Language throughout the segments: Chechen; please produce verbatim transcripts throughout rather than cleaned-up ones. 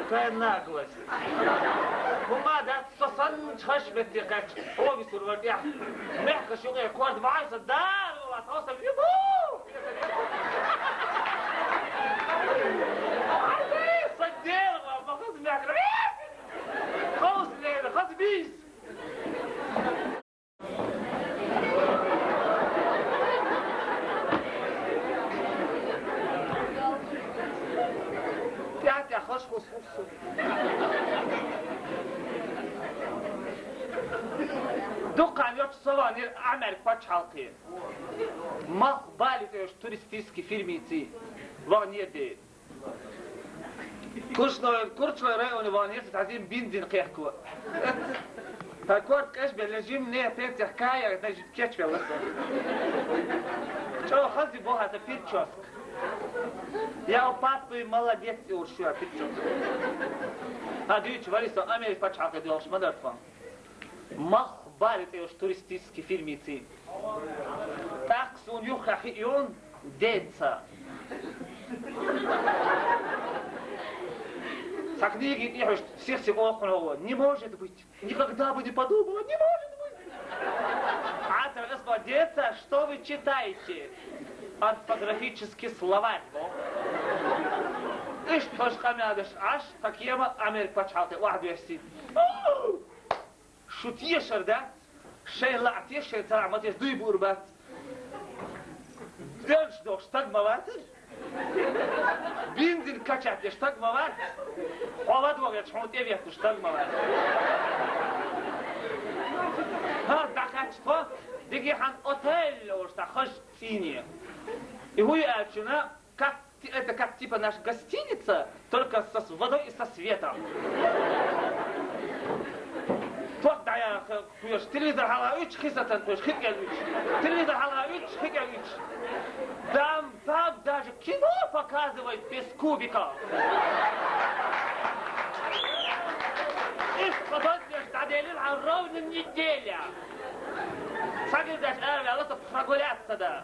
Какая наглость! Бумага со санна хьаш метте кхаьчча, хьо висур вара тӀехь. Мехкаш юкъе корта ваьлла со дара, ва, тхо со вибу! Ай, са дера, ва, ма хаза мехкара. Хоза лера, хаза бийс! Тя-тя, хаш хус хус. Дуккха йоч со ванир Америка пачхьалкхе. Малхбале цӀе йолчу туристический фирмица ванир де. Курчной, Курчной районе ванера со, тхьазим бензин кхехко. Тхан корта кӀежбелла жимма, пенсех кхаьчча, даже кечвелла со. ЧӀогӀа хаза боху аса прическа. Я папа молодец, и уж шу прическа. Хьан дуьйцу вари со Америка пачхьалкхе доьлхуш ма дара тхо. Малхбале цӀе йолчу туристический фирмица. ТӀаккха суна юххехь хиъна деца. Цхьа книги тӀехьуьжта сих-сих охьахуьлу: «Не может быть! Никогда бы не подумала! Не может быть!» Ӏацар ас боху: «Деца, что вы читаете?» «Орфографический словарь», боху. Иштта хӀорш къамел деш Ӏаш, тхан кема Америка пачхьалкхе охьадоьссина. Шу тешар дац, шайн лаахь тешар, цара ма теш дуй буур бац. Дерш дохуш стаг ма вацара. Бензин качать деш стаг ма вац. Хьо ладогӀерчу хьуна тӀеветташ стаг ма вац. ХӀа, дӀакхаьчча тхо, дигихьан отель олуш цхьа хаза цӀийне. И хӀун ю аьлча, как ти-, это как типа наша гостиница, только со с-, водой и со светом. Тот дӀаяха кхоьруш, телевизор хьалха уьтуш, хи сацан кхоьруш, хи кӀел уьтуш. Телевизор хьалха уьтуш, хи кӀел уьтуш. Там, там даже кино показывают без кубиков. Иштта дӀаделира хьан ровно неделя. Сагирдаш араваьлла со прогуляться да.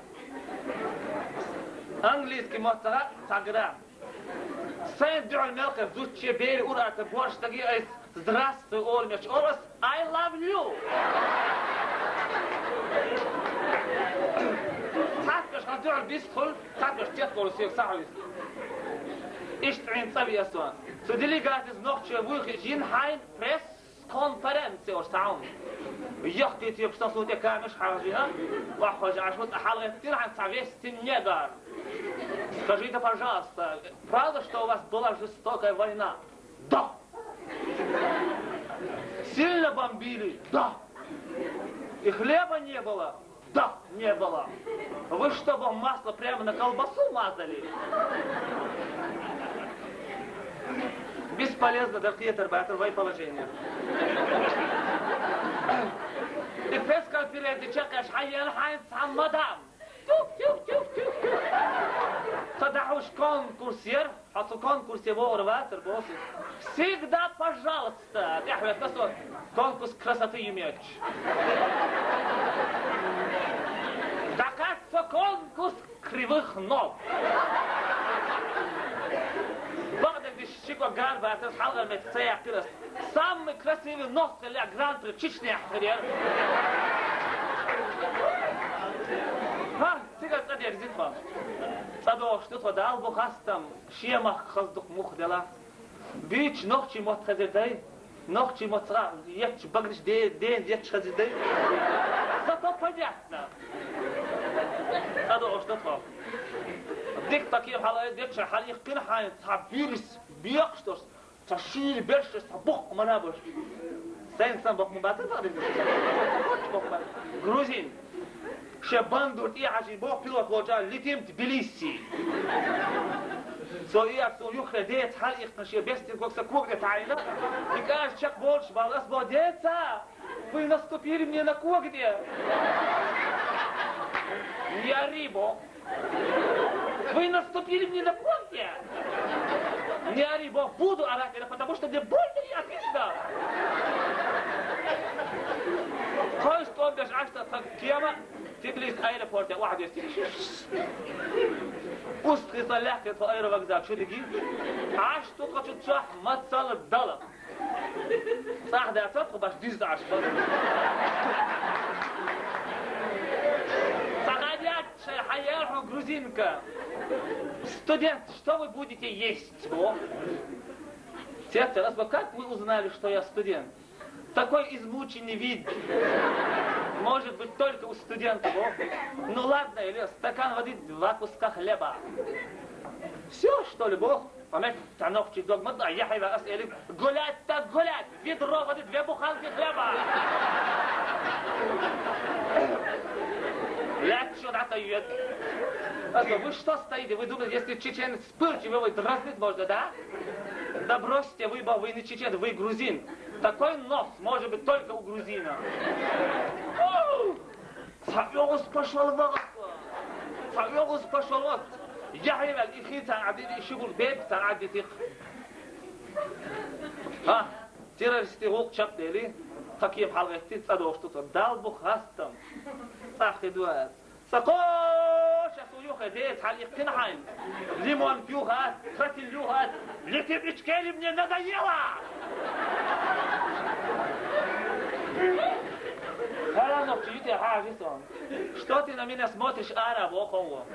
Английский мотт ца хаьа, ца гира. Сайн дуьхьал мел хир зудче, бер, ур-аттар боьрша стаге айса «Здравствуй» олу меттехь олу ас: «I love you». Цхьаьнакхаш хьан дуьхьал бистхуьлу, цхьаьнакхаш тетта волу соьга схьахьуьйсу. Иштта Ӏийна цӀа веа со. Цу делегатица нохчо вуй хиъча, йина хьайна пресс конференция олуш цхьа хӀума. Йохкий тепаш сан суна тӀе камераш хьажийна, охьахуьлуш Ӏаш ву, цкъа хьалагӀеттира хьан цхьа вестин негар. Скажите, пожалуйста, правда, что у вас была жестокая война? Да. Сильно бомбили? Да. И хлеба не было? Да, не было. Вы что, бо, масло прямо на колбасу мазали? Бесполезно, дар кхетар бацара вай положение. И пресс-конференция чекхъеш хьаелла хьайна цхьа мадам. Тюх, тюх, тюх, тюх, тюх. Ца дахьуш конкурс яра. Хьо цу конкурсе вогӀур вацара, боху иза. Всегда пожалуйста. ТӀаьхьаветтина со конкурс красоты ю моьттуш. ДӀакхаьчча со конкурс кривых ног. Бакъдерг диш ши кӀок гар бацара, хьалхара меттиг ца яьккхира ас. Самый красивый нос хилла гран-при Чечне хир яра. ХӀа, цигара цӀа дерзийна тхо. ЦӀа дохуш ду тхо, Далла бу хастам, шен махка хаза дукха муха делахь. Буьйцуш нохчийн мотт хезира дай, нохчийн мотт цкъа етташ баганаш де-, дена детташ хезира дай. Зато понятно. ЦӀа дохуш ду тхо. Дика таким хьала-, детташ хьалаиккхина хьайна цхьа буьрса, бекхаш долуш. Цхьа шуьйра берш, цхьа боккха мара берш. Сайна сан боккха ма бацара бакъдерг. Боккха бара. Грузин. Шен бандур тӀе а хьажийна, боху пилот волчу: «Летим Тбилиси». Со и ас суна юххе деца хьала иккхина, шен бестина ког сан кога тӀе таӀийна. И кӀажа чекхболуш бала ас боху: «Деца, вы наступили мне на когти». Не ори, боху. Вы наступили мне на когти! Не ори, бо, буду орать, это потому что мне больно и обидно. Хойс тӀом беш Ӏаш сан тхан кема, Тбилисин аэропорте охьадерти. Устхица лаьхкица аэровокзал чу диги. Ӏаш ту кхачу цохь мацалла дала. Цахь дац тхо баш диза Ӏаш бара. Ца хадят шай хьаяр хьо грузинка. Студент, что вы будете есть? О. Сестра, как вы узнали, что я студент? Такой измученный вид может быть только у студентов. Ну ладно, или стакан воды, два куска хлеба. Все, что ли, Бог? А мне танок чуть догмат, а я хай вас или гулять так гулять, ведро воды, две буханки хлеба. Блядь, что это? А что, вы что стоите? Вы думаете, если чеченец вспыльчивый, его дразнить можно, да? Да бросьте, вы, вы не чеченец, вы грузин. Такой нос может быть только у грузина. Саёгус пошёл вот. Саёгус пошёл вот. Я хивал и хи цан адиди, и шибул беб цан адитих. Ха, террористы гӀуллакх чекхдели, хаким хьалгӀетти, цӀа дохуш ду цо. Дал бу хастам. ЦӀахи дуа. Са кхоша су юххе децахьара и кхин хьайн. Лимон пью хат, тротил ю хат. Летит ичкери мне надоело! Хьарам нохчи ю те хьажи сон. Что ты на меня смотришь, ара, бохово?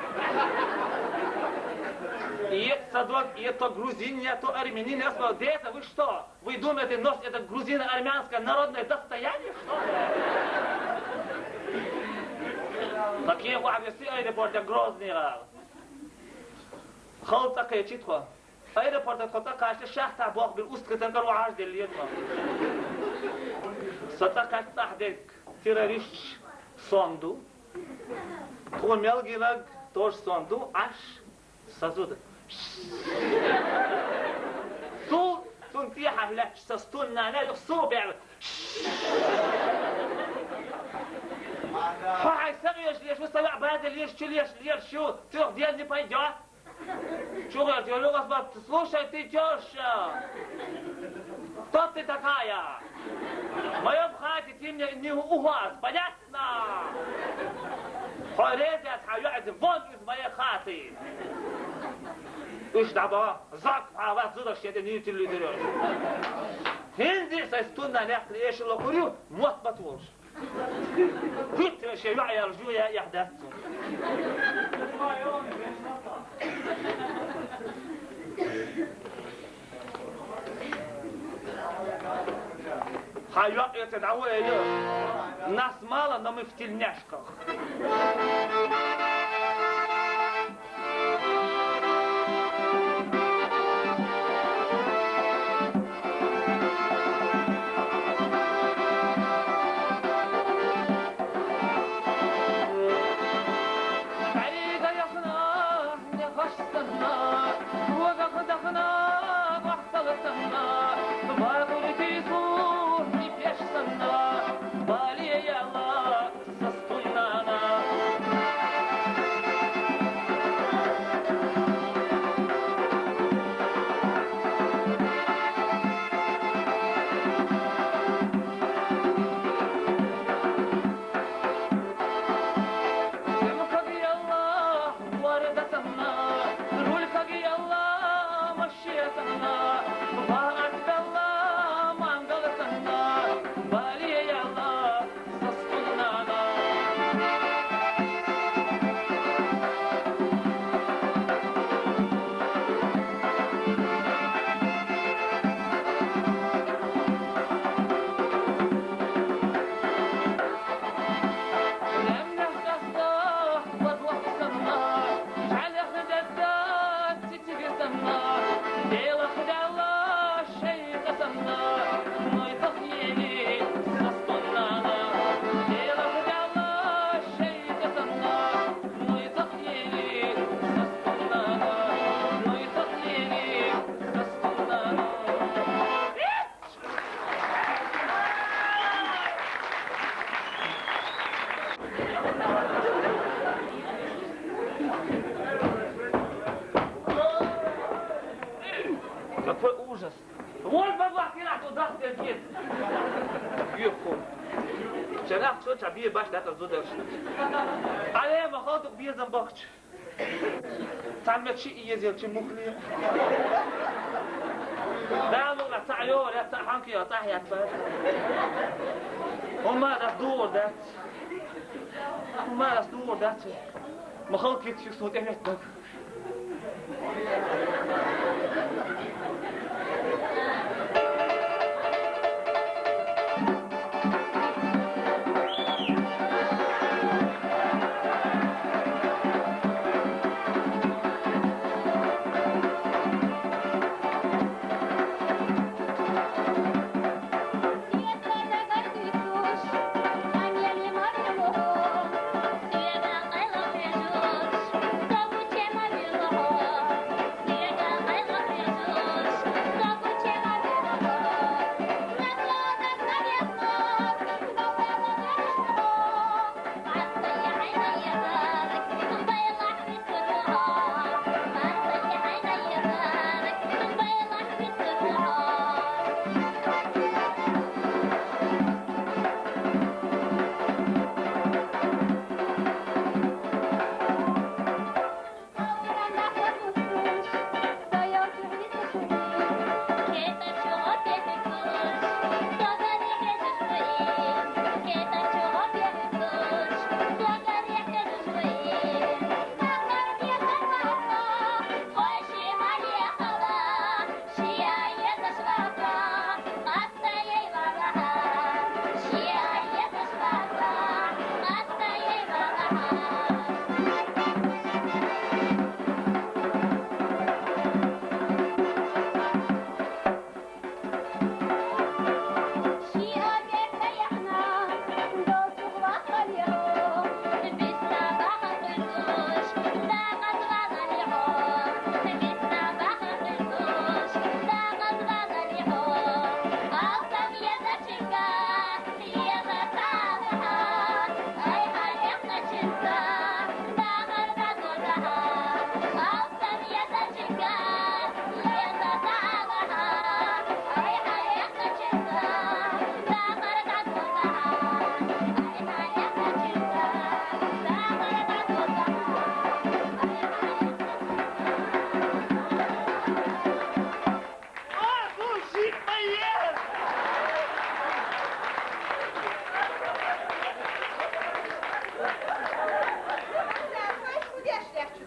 И это садок, и это грузин, и это армянин, я сказал, дети, вы что? Вы думаете, нос это грузино-армянское народное достояние, что ли? Такие ваьвеси аэропорте Грозный гӀала. Хала цӀа кхечи тхо. Аэропорта тхо цӀа кхаьчча шахта бохбир устхитан кару Ӏаш деллера тхо. Со цӀа кхаьчча цӀахь дерг террористаш сон ду. Тхо мел гинарг тоже сон ду, Ӏаш. Са зуда. Сул, цун тӀехьа лаьтташ са стунна нана, юха сул бегӀ. Хьо хьай са веш леш ву, са ваьӀ база леш, чу леш, леш шу, трёх дел не пойдёт. Чу гӀерт, я лугас бат, слушай, ты тёща. Кто ты такая? В моём хате ты мне не ухват, понятно? На! Хьо реза яц, хьан йоӀ, вон из моей хаты! Уьш дӀабаха, зак, хьан вас зудаш шен тӀе нийтилли дирой. ХӀинзи сай стунна некъли эши локхур ю, мотт бат волуш. Хиттара шен йоӀ ял жу я, яхь дац цунна. Хьан йоӀ эца дӀа ву, эйо? Нас мало, но мы в тельняшках. Какой ужас! Вот бабах, ты нахуй дах, ты кит! Юху. Ча нах цо ча бе баш датар зударш. Але, ма хо дук безам бахч. Цаммет ши иезел чи мухли. Да, ну, на ца йо, я ца ханки, я ца я ца. Ума да дур да. Ума да дур да. Ма хо кит сюксут эмет да.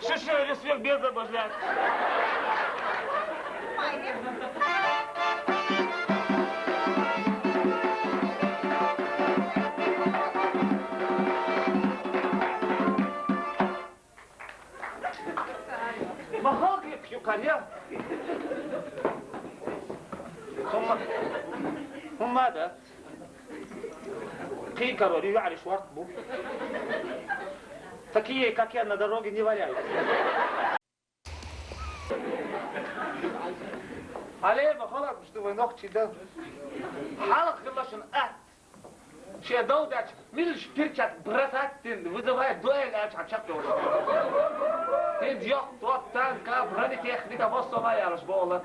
Шиши, респект, без обожать. Ма хо кит юкаря. Хумма. Хумма да. Кий король, я ариш варт бу. Такие, как я, на дороге не валяются. Але, ма хо ла, что вы ногти да. Халах хилашин ат. Ше дов дач, милш перчатка бросать тин, вызывает дуэль, а чак чак дов. Тин дёх, тот танка, бронетехника, вот сова яраш болат.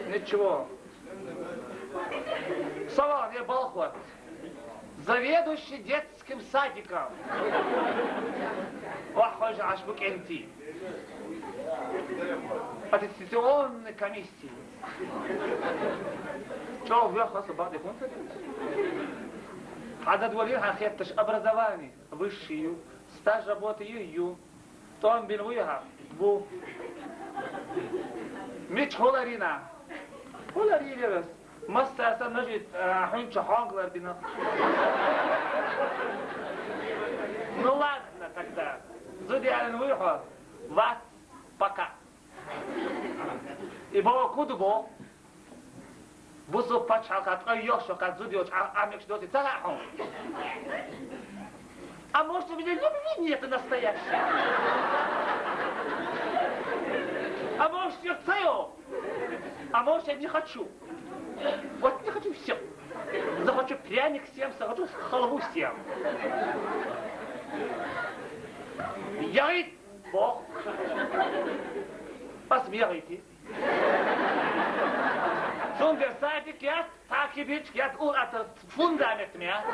Ничего. Сова не балхват. Заведующий детским садиком. Ох, хожа, аш бу кенти. Аттестационной комиссии. Чё, вверх вас обратно функция? А за дворе хетташ образование высшее, стаж работы ю, ю. Том бин вуйха, бу. Мич холарина. Холарина. Масса са нажит, а, хунча хонглар бина. Ну ладно тогда. Зудиалин вуйха. Вас пока. И бо куду бо. Бусу пачалкат, ой, ёшокат, зудиоч, а, а мекш доти, цара хо. А может, у меня любви нет настоящей? А может, я цею? А может, я не хочу? Вот не хочу, всё. Захочу пряник съем, захочу халву съем. Я и бог. Посмеете. Сундер садик, я Кибичка, я тӀул атта фундамент мя.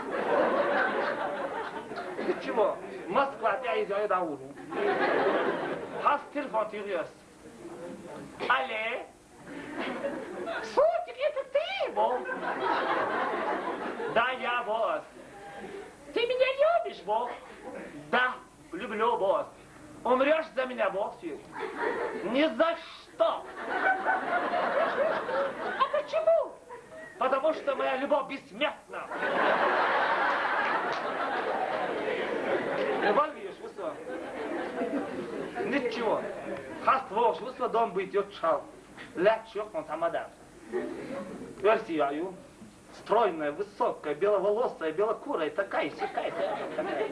Ты чего? Москва тӀаийза йода вуру. Хьас телефон тигъяс. Алле? Сотик, это ты, бо? Да, я, босс. Ты меня любишь, бо? Да. Люблю, босс. Умрёшь за меня, босс? Ни за что. А почему? Потому что моя любовь бессмертна. Любовь, видишь, вы что? Ничего. Хаст волш, вы что, дом быть, ё чхал. Лет чё, он там, а да. Версия, ю. Стройная, высокая, беловолосая, белокурая, такая, сякая, такая, такая.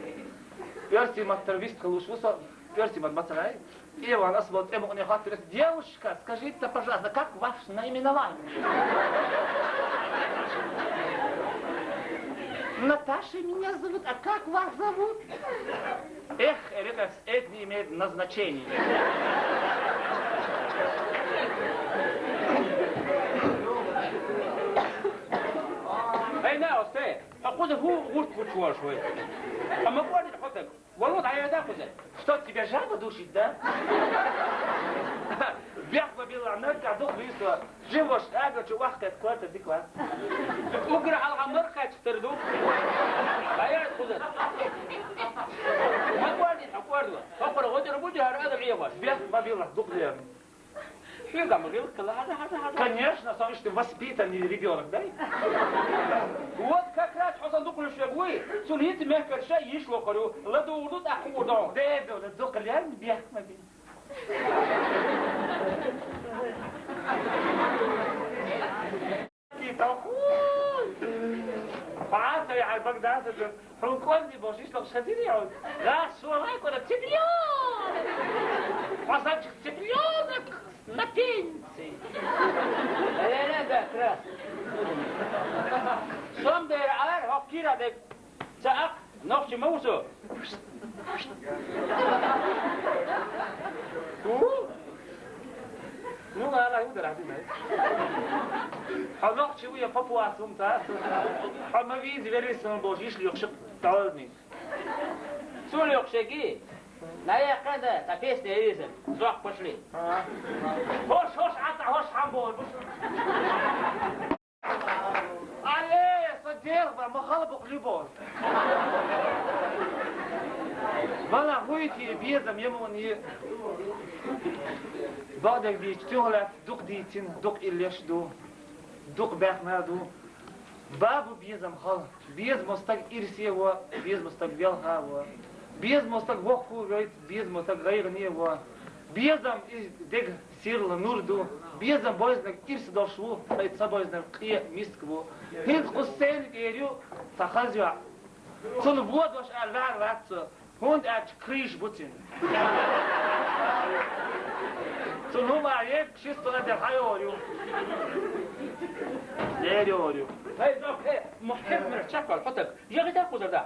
Пёрсий маттара вист хилуш ву со, пёрсий матта ма ца вай. Иван, ас вот, эм, у неё хаттар: «Девушка, скажите, пожалуйста, как ваше наименование?» «Наташа меня зовут, а как вас зовут?» Эх, ребят, это не имеет назначения. Эй, на, осте! Хьо кхуза хӀун гӀурт гучуволаш вай? Амма гуони хьо таг. Валу дӀаяда кхуза. Что, тебя жаба душит, да? Бехк ма билла, наггахь дукха дуьйцу. Жимма ваша ага чу вахкет квартир дика вац. Угра хьалха мархача тера ду. ДӀаяда кхуза. Ма кӀордийна хьо кӀордо. Хьо кхара гӀо тӀера бу, хӀара адам Ӏехош. Бехк ма билла, дукха лерна. Хьоьга ма гӀиллакх хила, хьажа, хьажа, хьажа. Конечно, со иштта воспитанный ребёнок, да? Вот как раз хьо сан дукха луш верг вуй, цунна хӀинца мехкара шай йиш лохур ю, ладугӀур ду, тӀаккха хуур ду. Де, де, де, дукха лерна, бехк ма бе. Хьо Ӏа ца яхьа, Багдасов, хьуна кӀорни бохуш, иштта лохуш хезирий хьуна? ГӀаш шолай кӀора, цыплёнок! Хьо санчух цыплёнок на пенсии. Лена, да, крас. Сом дера ара, хьо кира де. Ца акх, нохчи ма ву со. Фу? Ну, ала, хӀун дара хьуна? Хьо нохчи ву я папуас ву, ма ца? Хьо ма вийза, верри сан бохуш, йиш лоьхуш, тӀаьллани. Цу лоьхуш эгий? На яхкана, та песня вийза. Зох пошли. А. Хош, хош, Ӏа ца, хош, хьан боху, буш. Алле, со дегӀ ба, ма хала бу-кх любовь. Вала, хӀуьйтий безам, я муъни. Бакъдерг дийцича, тӀехулаьцна дукха дийцина, дукха иллеш ду, дукха баьхна ду. Ба бу безам хала. Безамо стаг ирсе а во, безамо стаг велха а во. Безамо стаг воккха а вейц, безамо стаг гӀайгӀане а во. Безам иза дега сирла нур ду. Безам бойзаниг ирс долуш ву, ткъа ца бойзаниг къен миска ву. ХӀинца кху сцени тӀера ю цхьа хаза йоӀ. Цунна вон дош аьлла ваьхьар вац со, хӀунда аьлча крыша бу цуьнан. Цунна хӀума а егга ши столе де хьайогӀур ю. Лера йогӀур ю. Хей, Зок, хей, мухь хӀирхмира чекхвала хьо таг. ЯгӀийтахьа кхузара дӀа.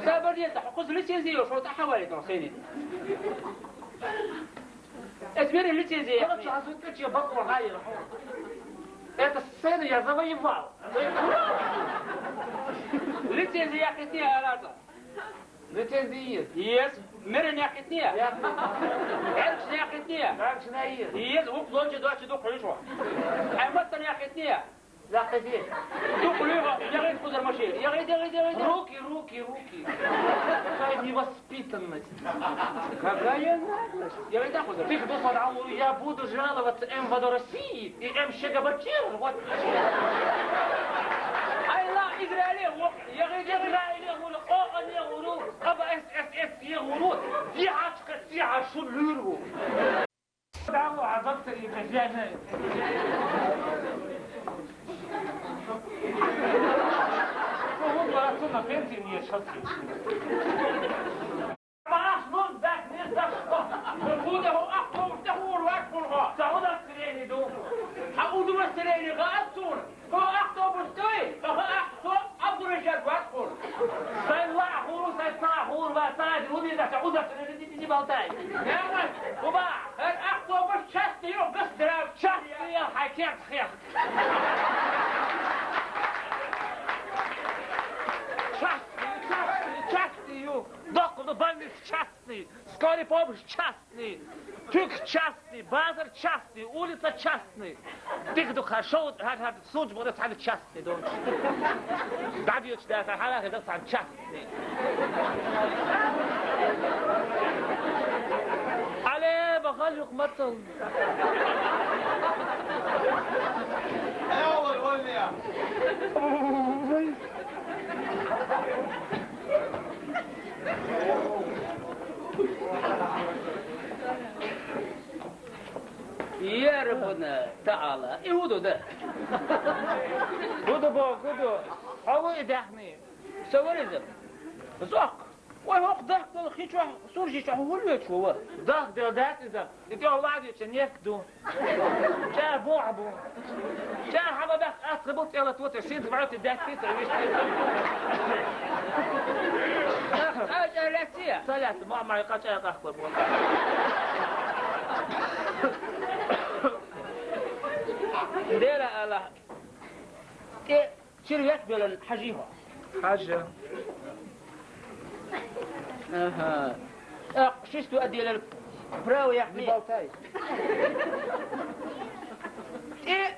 Сабар де, хьо кхуза лицензи йолуш, хьо тӀаьхьа валийта сцени. Эцу мера лицензи яхни. Короче, хьан зуьнкаче бакъо хьаира хьо. Эта сцена я завоевал. Лицензи яхни ала ца. Лицензи еза. Еза. Мера яхни. Яхни. Эркш яхни. Эркш еза. Еза, вукх лонча доцчу дукха хьуьйшо. Ай, маттан яхни. Лакхе де. Дукха луьйху, ягӀийта кхузара машина. ЯгӀийта, ягӀийта, ягӀийта. Руки, руки, руки. Какая невоспитанность. Какая наглость. ЯгӀийта кхузара. Тихо, дусал Ӏа вур, я буду жаловаться М В Д России и М Ш Г Б Чир, вот. Ай, ла, играли, вот. ЯгӀийта, ягӀийта. Играли, вур, о, они, вур, а, С С С, е, вур. Дихьачка, дихьа, шу луьйр ву. Дагу, а доктор и прежденный. Ну, вот, а кто на пенсии мне сейчас? Баш, ну, так, не за что. Ну, куда его автобус, да, урвать, курва. Да, удостоверение, ду. А удостоверение, га, отсюда. Хьо автобус дуй? Хьо авто-, Абдурашид вац хьуна. Сайн лаахур ву, сайн цхьаахур вац, цхьа а дина, хӀун дийр дац, удостоверение ди-, ди-, ди болтай. Нервас, хӀума, хӀара автобус частный ю, госздрав, частный ю, хьайн кертахь хех. Больница частный, скорый помощь частный, туька частный, базар частный, улица частный. Дика ду хьа шовда, хьа, хьа сунж бара цхьана частный дон. ДӀадоьдуш даьха хьалахе дан цхьана частный. Алле, бахалюк мацал. يا ربنا تعالى، إيه هو ده؟ هو ده بقى، هو ده. هو إيه ده إحنا؟ سوالي ده. زق. Вай, хӀокху дахкал хи чохь, суржи чохь хӀун лоьцуш ву вара? Дахкал дац иза. И тӀехь ваьдечу нефть ду. ЧӀа бохьа бу. ЧӀа хьама баьхка ас хи бу тӀела тота, шинца ваьте даьттий ца виш. Ах, а, чӀа лаьцций? Ца лаьцна, ма, ма, къа чӀа къахкор бу. Дера Аллах. ТӀе Чуьра вет белан хьажий хьо? Хьажа. Аха. ТӀаккха шиста отделан право яхни? Не болтай. ТӀе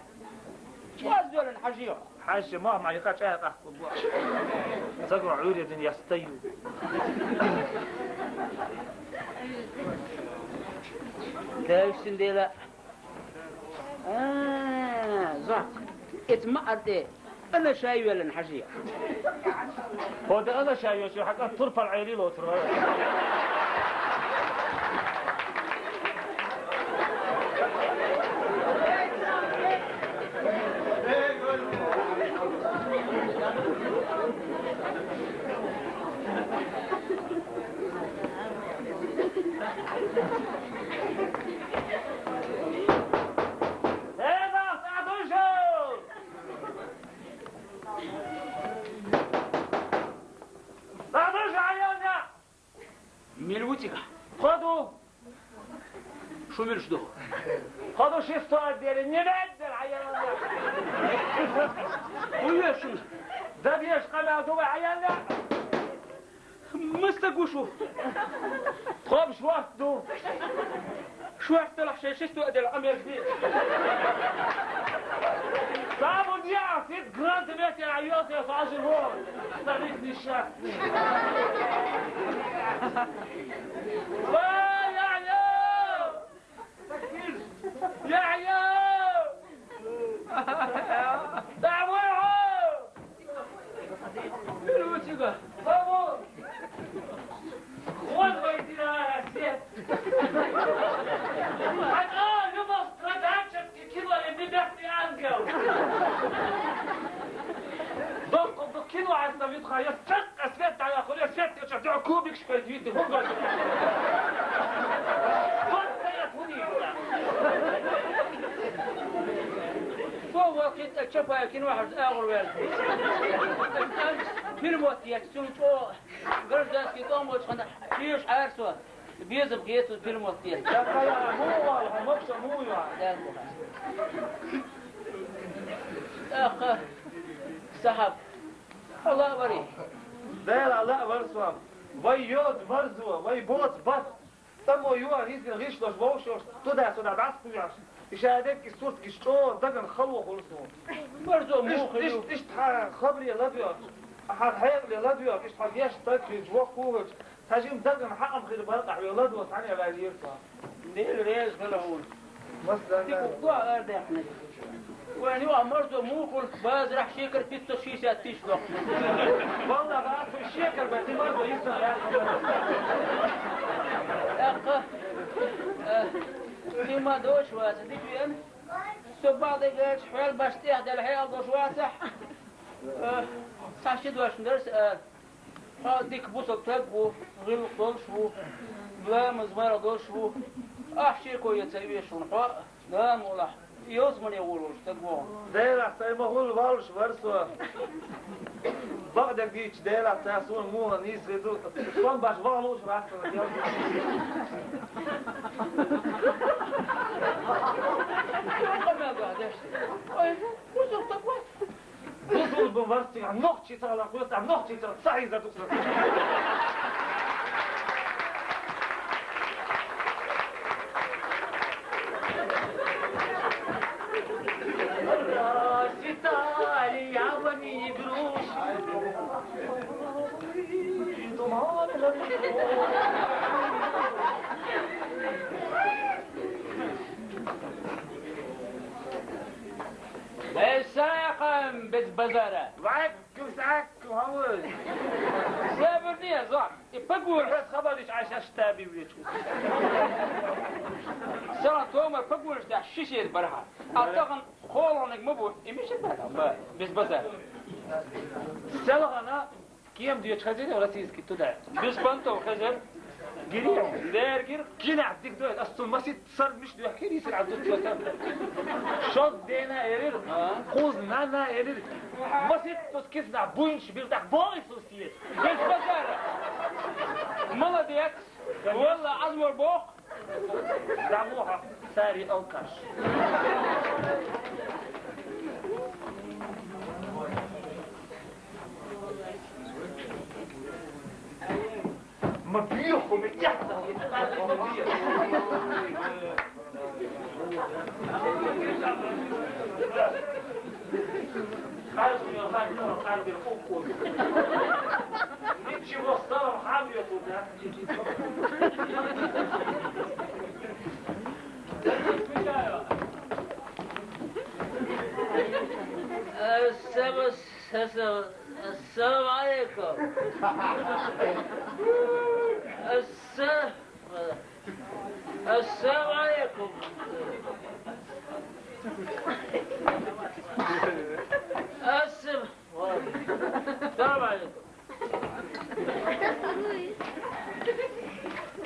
чӀоз белан хьажий хьо? Хьажа, ма, ма, яха чӀа къахку бу. Цагра Ӏуьйре дин я стою. Дальше дела. А, зот. Эца ма арте. Ана шай велан хьажи. ХӀода ана шай йош, хьака турпал Ӏели лоцур вара. Мила ву цига? Тхо ду. Шу милаш ду? Тхо ду шестой отделе, немедленно хьаялла. Уе шуна. Дабеш къамел ду вай хьаялла. Маса гуш ву? Тхо шорта ду. Шорта далахь шайн шестой отделе къамел ди. Саму диа сит грант метр айёс я сажи вон. Старик несчастный. Ва, я, я! Яхьъя! Дӏа вай хьо! Мила ву цига? Бабу! Вот вай дина свет! Хьан а любовь страдачек и кино и небесный ангел! Докко, докко, кино остановит, я чакъ свет дӏаяхур, я свет, я чакъ, кубик шпай, види, хунга. Вот стоят у них. Со вакхит а чапая кино хьарз агӏур вер. Фильм вот я цун чо гражданский дом вот хана чеш арсо. Безам гецу фильм вот я. Я кая, ну, а, а, мокша, ну, я. Да, да. Ах, сахаб. Алла вари. Дела Алла вар сом. Вай йод марзо, вай боц бат. Тамо юа хизин гишлош вовшош, туда-сюда дӏасакхуьйош. И шадерг и сурт гиш чӏо даган халва хулсу. Марзо муху ишт, ишт, ишт хьа хабре ладвеш. Хьа хьекъале ладвеш, ишт хьа геш таг хилч, вокху хилч. Цхьа жим дагна хьакъам хир бара, къахьоьладо, цхьаьна ваьлла йира цо. Дела реза хила хьуна. Масала. Дика гуо ара даьккхина. Вайн юкъа марзо мухура базарахь шекар пятьсот шестьдесят тысяч доккху. Валлахь, а цу шекар бай, ди марзо йиса яхна. Тӏаккха, э, ди ма дош ваца, дика веана. Со бакъдерг аьлча, хьоьл баш тӏех делла хьекъал долуш вацахь. Э, цхьа ши дош дарс, э, Хьо дика бусалба стаг ву, гӀиллакх долуш ву, ламаз марха долуш ву. Ахь шеко ян ца веш ву хьо, Дала мукъ лахь, ялсамане гӀур волуш стаг ву хьо. Делахь, сайн ма хӀулла валлуш вара со. Бакъдерг дийцича, делахь, цара суна муха нийса хир ду, со баш ваха лууш вац аса. Ой, бусалба стаг вац. Бусалба варц цигахь нохчий ца хиларх, весахь нохчий ца хиларх, ца хьийзар ду сан. Здравствуйте, я вами игрушки. Эй, саяхам, без базара. Вай, кусак, куһавы. Сабыр не, зо. И погур. Раз хабар ич айша штаби влечу. Сала томар погур, да шишер барха. А тахан холоник ма бу, и миши барха. Ма, без базара. Селгана кем дечь хозяин российский туда. Без понтов хозяин. Гири. Лергир. Кина дик дуэт, астун масит сар миш дуэт, хири сар абдут сар. Шот дена эрир, а? Куз нана эрир. Масит тус кизна бунч бирдах бой сусиет. Без базара. Молодец. Валла, азмор бог. Дамуха, сари алкаш. Ма биёху, ма яхта. Ничего, старом хабре туда. Э, сама Сасо, ассаламу алейкум. Асса-, ассаламу алейкум. Ассам-, салам алейкум.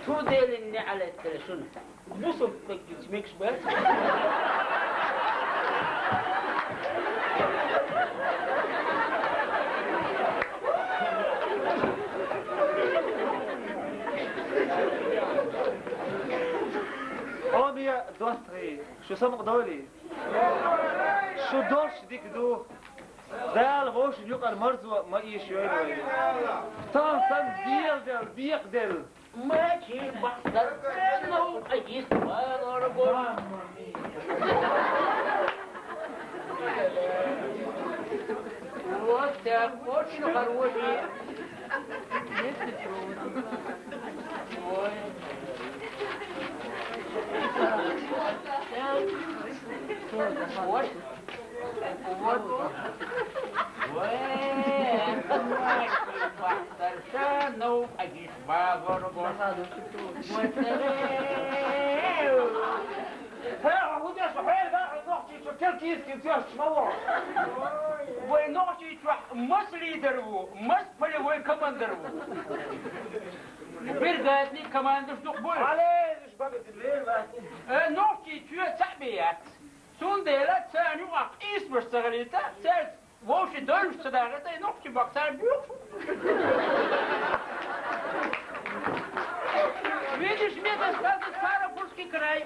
Ту делин не алеттер шуну. Бусуртмек гичмекш бар. О, мия достри, шу самук доли. Шу дождь дик ду. Дал воши юкар марзу ма иш йой. Тан сан диел дел, диек дел. Мачи бахтар, ну, а есть валор бор. Вот так, очень хороший. Ой. Вот. Вот. Ой, бахтар, ну, а есть валор бор. Хе, а вот я что, хе, да, ногти, что, киркиз, киркиз, мало. Вай ногти, что, мас лидер ву, мас полевой командир ву. Бригадный командир, что, бой. Але, лишь бабы, ты лева. Э, ногти, что, цапият. Сунделя, цаню, ах, исмаш, сагалита, цец. Вовсе дольше сюда, это и ногти боксар бьют. Видишь, мне достался Ставропольский край.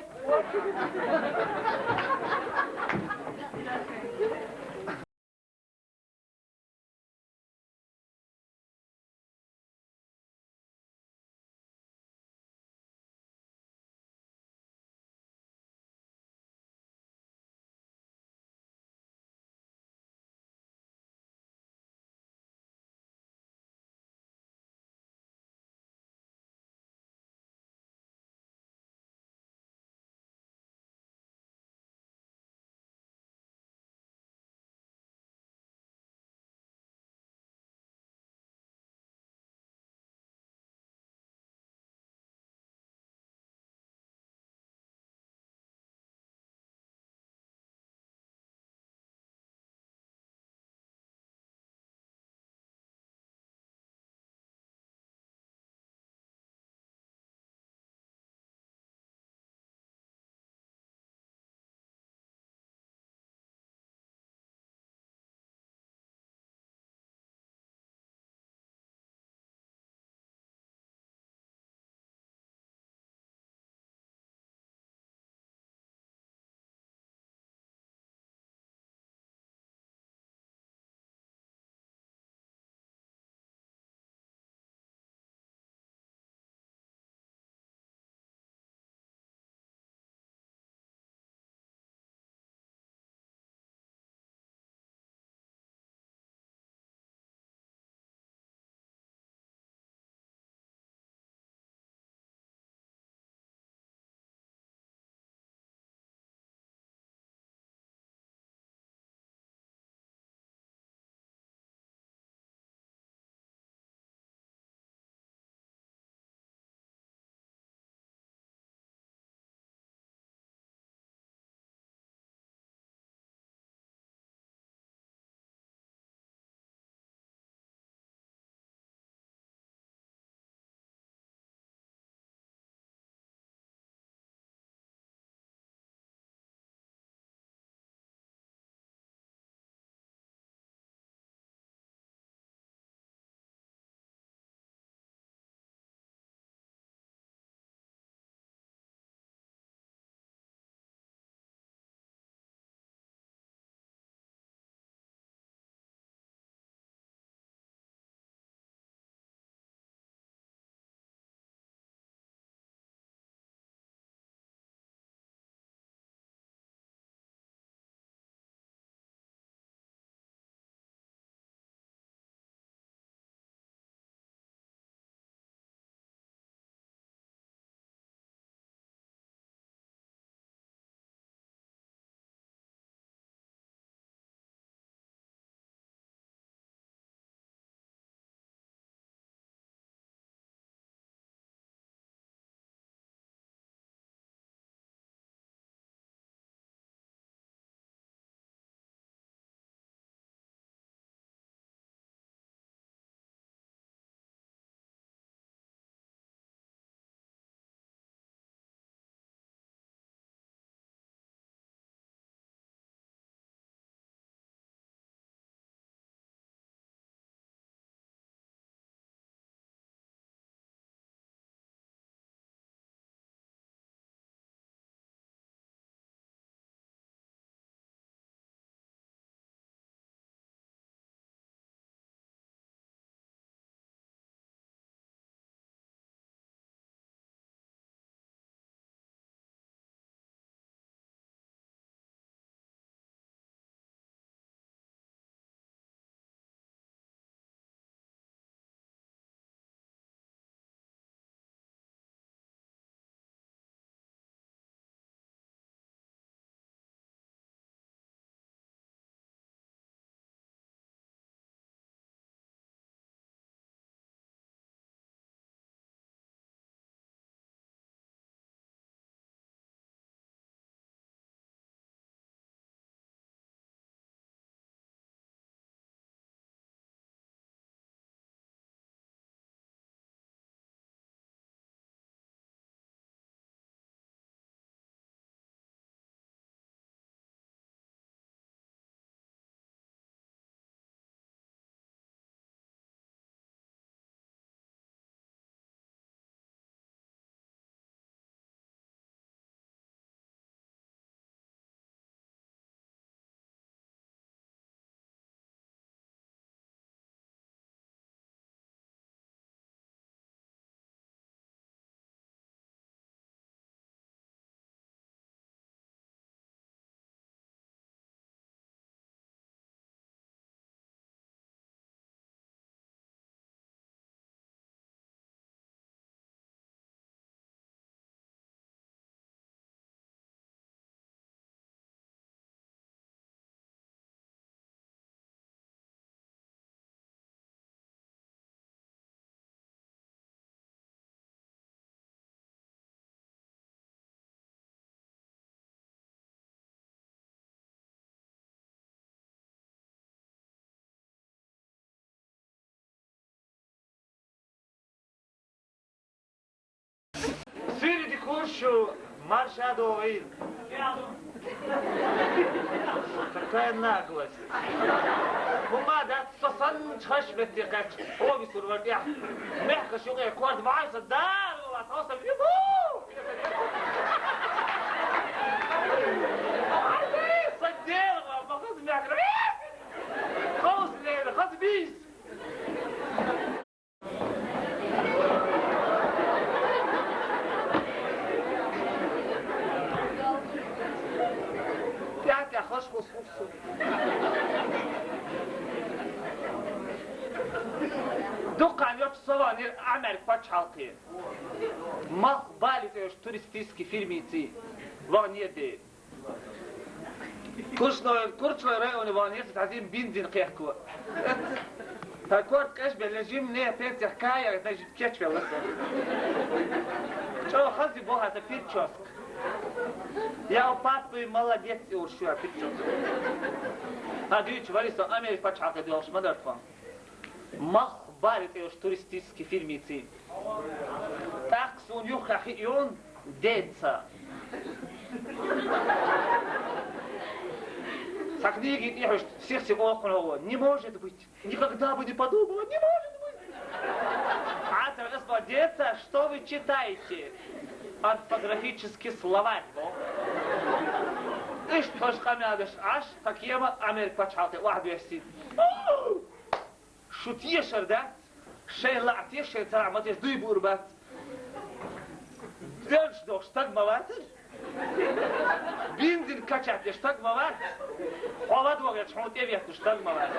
Шу марша догӀийла. Какая наглость. ХӀума дац, со санна хаш метте кхаьчча, хӀоми сур вар тӀехь. Мехкаш юкъе корда ваьлла со, дара вала, тхо со вибу! Са дера ва, ма хаза мехкаш. Хоза лера, хаза бийс. ТӀаьхьа-тӀаьхьа хаш хус хус. Дуккха йоцу со вахнера Америка пачхьалкхе. Малхбале цӀе йолчу туристический фирмица вахнера де. Курчной, Курчной районе вахнера со, тхьазим бензин кхехко. Тхан корта къежбелла жимма, не пенсех кхаьа, дай жимма кечвелла со. ЧӀогӀа хаза бохьа сан прическа. Я папа, молодец, и уж шу прическа. Хьан дуьйцуш вари со Америка пачхьалкхе доьлхуш ма дара тхо. Малхбале цӀе йолчу туристический фирмица. ТӀаккха суна юххехь хиъна деца. Цхьа книги тӀехьуьш сих-сих олхуна гӀо: «Не может быть! Никогда бы не подумала! Не может быть!» Ӏацар ас боху: «Деца, что вы читаете? Орфографический словарь», боху. Иштта хӀорш къамел деш Ӏаш, тхан кема Америка пачхьалкхе охьадоьссина. Шу тешар дац, шайн лаахь теш, шайн царахь ма теш, дуй буур бац. Дерш дохуш стаг ма вацара. Бензин качать деш стаг ма вац. Хьо ладогӀерчу хьуна тӀеветнаш стаг ма вац.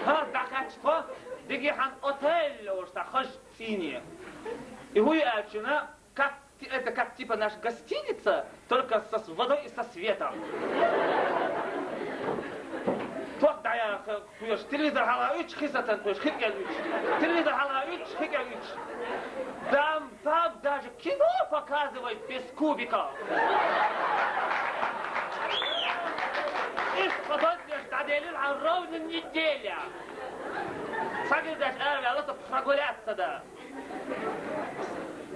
ХӀара дӀакхаьчча тхо, дигихьан отель олуш цхьа хаза цӀийне. И хӀун ю аьлча, как, ти-, это как типа наша гостиница, только со с водой и со светом. Тхох дӀаяха кхоьруш, телевизор хьалха уьттуш, хи сацан кхоьруш, хи кӀел уьттуш. Телевизор хьалха уьттуш, хи кӀел уьттуш. Там, там даже кино показывают без кубиков. Иштта подобнеш дӀаделира хьан ровно неделя. Сагирдаш араваьлла со прогуляться да.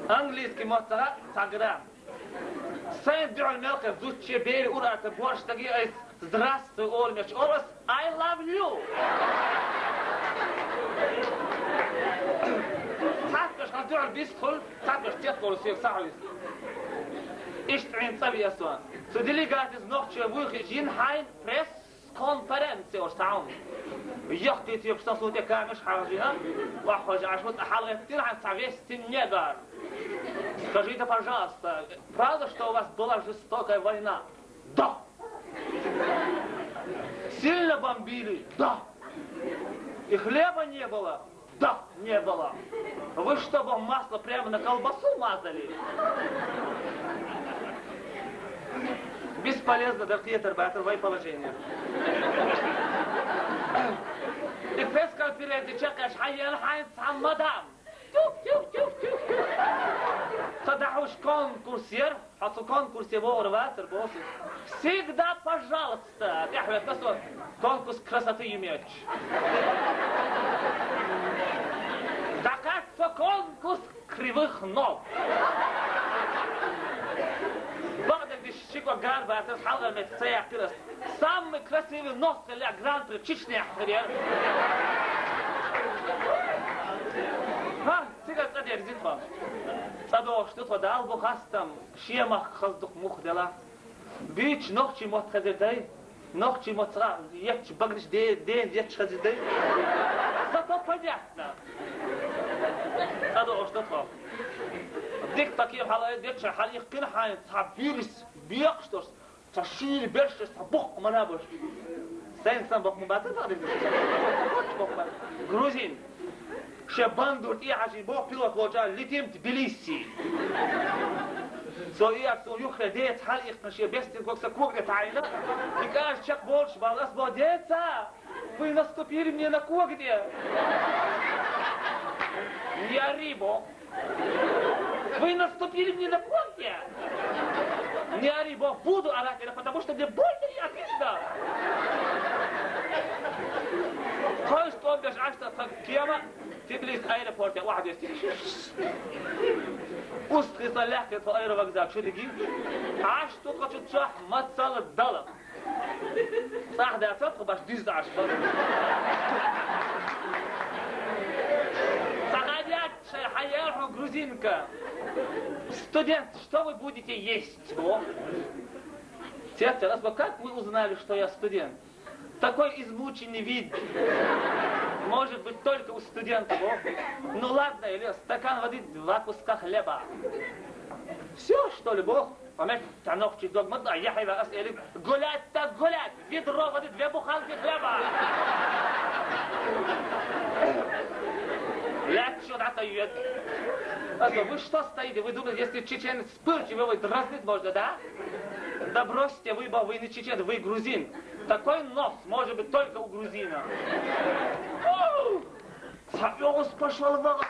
Английский мотт ца хаьа, ца грамм. Сайн дуьхьал мелхе зудче, бери, ур-аттар боьрша стаге айса «Здравствуй» олу меттехь олу ас: «I love you». Цхьаьнакхаш хьан дуьхьал бистхуьлу, цхьаьнакхаш тетта волу соьга схьахьуьйсу. Иштта Ӏийна цӀа веа со. Цу делегатица нохчий вуй хиъча, йина хьайна пресс- конференция олуш цхьа хӀума. Яккхий тепаш сан суна тӀе камераш хьажийна, охьахожа Ӏаш ву, цкъа хьалагӀеттина хьан цхьа вестин негар. Скажите, пожалуйста, правда, что у вас была жестокая война? Да. Сильно бомбили? Да. И хлеба не было? Да, не было. Вы что, бо, масло прямо на колбасу мазали? Бесполезно, дакъетар батар вай положение. И пресс-конференция чекхеш хьаелла хьайна цхьа мадам. Тюх, тюх, тюх, тюх, тюх. Ца дахьуш конкурс яр. Хьо цу конкурсе вогӀур вацара боху. Всегда пожалуйста. ТӀаьхьаветтина со конкурс красоты ю моьттуш. ДӀакхаьчча со конкурс кривых ног. Бакъдерг диш ши кӀок гар бацара, хьалхара меттиг ца яьккхира ас. Самый красивый нос хилла гран-при Чечне хир яра. ХӀа, цигара цӀа дерзи тхо. ЦӀа дохуш ду тхо, Далла бу хастам, шен махка хаза дукха мух дела. Буьйцуш нохчий мотт хезира дай, нохчий мотт цкъа етташ баганаш де-, ден етташ хезира дай. Зато понятно. ЦӀа дохуш ду тхо. Дика тхо кема хьала-, дечча хьалаиккхина хьайна цхьа буьрса, бекъаш долуш. Цхьа шуьйра берш, цхьа боккха мара берш. Сайна сан боккха ма бацара, бакъдерг дийцича. Боккха боккха мара. Грузин. Шен бандур тӀехьажий боху пилот волчу аьлла: «Летим Тбилиси». Со и ат суна юххе деца хьала иккхина шен бестин ког сан кога тӀе таӀийна. И кӀажа чекхболуш бала ас боху: «Деца! Вы наступили мне на когти!» Не ори, бо. Вы наступили мне на когти. Не ори, бо, буду орать, потому что мне больно и обидно. Хойш тӀом беш Ӏаш сан кема, Аэропорте вахьа вести. Устхи ца лехке тхо аэровокзал чу диги. Аш ту тхо чу чохь мацал дала. Сахь даца тхо баш дизда аш ба. Сахадят шай хьаяхьу грузинка. Студент, что вы будете есть? О. Тетя, как вы узнали, что я студент? Такой измученный вид может быть только у студентов. О. Ну ладно, или стакан воды, два куска хлеба. Все, что ли, Бог? Помеш, танок чи догмат, а я хайва ас или гулять так гулять, ведро воды, две буханки хлеба. Блядь, что это? А то вы что стоите? Вы думаете, если чеченец вспыльчивый, его дразнить можно, да? Да бросьте, вы, вы не чеченец, вы грузин. Такой нос может быть только у грузина. Саёгъус пошёл вагъа.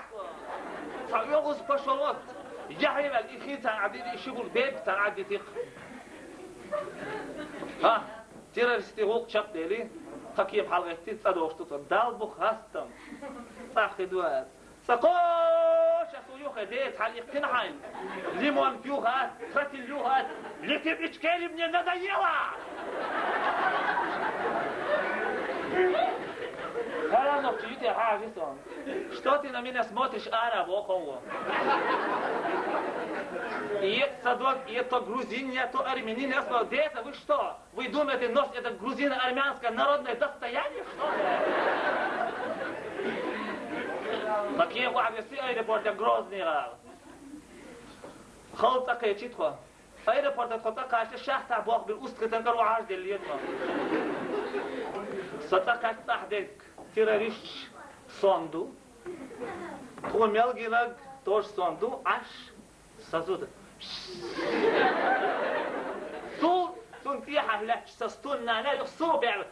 Саёгъус пошёл вагъа. Яхьивал ихи цан адиди шибул беб цан адитих. А, террористи гъулъ чапдели, хаким хьалгъетти цӀа дошту цо. Дал бу хастам. ЦӀа хидуат. Ца кхоша су юхе дец хьал ихкин хьайн. Лимон юхат, тротил юхат. Летим ичкери мне надоело! Харанов чуйте хьажи сон. Что ты на меня смотришь, араб, около? И это садок, и это грузин, и это армянин, я сказал, дети, вы что? Вы думаете, нос это грузино-армянское народное достояние, что ли? Такие вагосы аэропорта Грозный. Хал цӀа кхечи тхо. Аэропорта тхо цӀа кхаьчча шахта бохбир устхитан кару аж деллиет тхо. Со цӀа кхаьчча цӀа дерг террорист сонду. Тхо мел гинаг тоже сонду, аш Сазуда. Сул, сун тӀехьа лаьтташ са стуннана юх су бегӀ.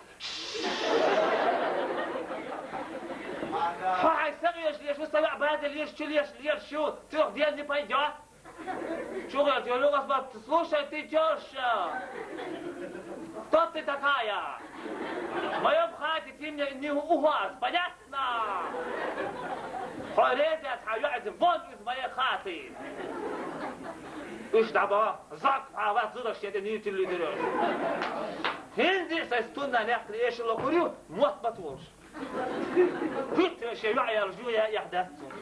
Хьо хьай са гӀеш леш ву, са ваӀ база леш, чу леш, леш шу, цух дел не пойдёт. Чу гӀеш, я люгас бат, слушай, ты тёща, кто ты такая? В моём хате ты мне не ухват, понятно? На! Хьо реза яц, хьан йоӀ, вон из моей хаты! Уьш дӀабаха, зак хьан вац зудаш шен тӀе нийтилли дира. ХӀинзи сай стунна нехкли эши лохур ю, мотт бат волуш. Пуьттара шен йоӀ ял жу яа эхь дац цунна.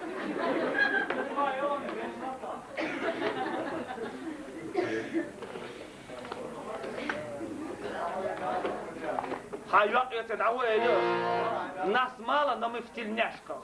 Хьан йоӀ эца дӀа ву элира, нас мало, но мы в тельняшках.